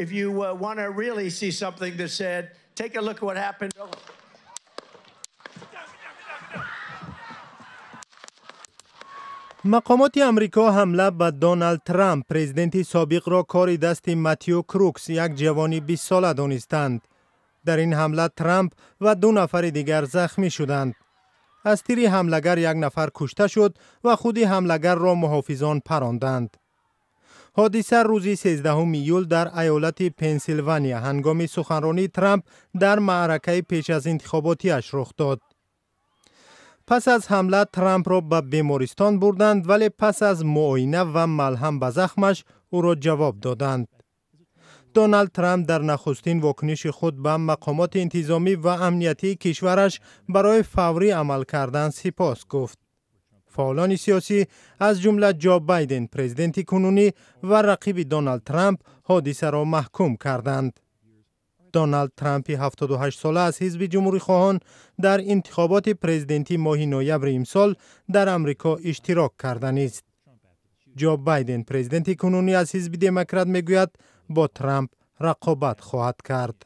If you want to really see something that's sad, take a look at what happened. Мақомоти Амрико ҳамла ба Доналд Трамп, президенти собиқро кори дасти Матью Крукс, як ҷавони 20сола донистанд. Дар ин ҳамла Трамп ва 2 нафари дигар захмӣ шуданд. Аз тири ҳамлагар як нафар кушта шуд ва худи ҳамлагарро муҳофизон паронданд. Ҳодиса рӯзи 13 июл дар айолати Пенсилвания ҳангоми суханронии Трамп дар маъракаи пеш аз интихоботиаш рух дод. Пас аз ҳамла Трампро ба бемористон бурданд, вале пас аз муоина ва малҳам ба захмаш ӯро ҷавоб доданд. Доналд Трамп дар нахустин вокуниши худ ба мақомоти интизомӣ ва амниятии кишвараш барои фаврӣ амал кардан сипос гуфт. Фаъолони сиёсӣ аз ҷумла Ҷо Байден, президенти кунунӣ ва рақиби Доналд Трамп, ҳодисаро маҳкум карданд. Доналд Трампи 78сола аз ҳизби ҷумҳурихоҳон дар интихоботи президентӣ моҳи ноябри имсол дар Амрико иштирок карданист. Ҷо Байден, президенти кунунӣ аз ҳизби демократ, мегӯяд, бо Трамп рақобат хоҳад кард.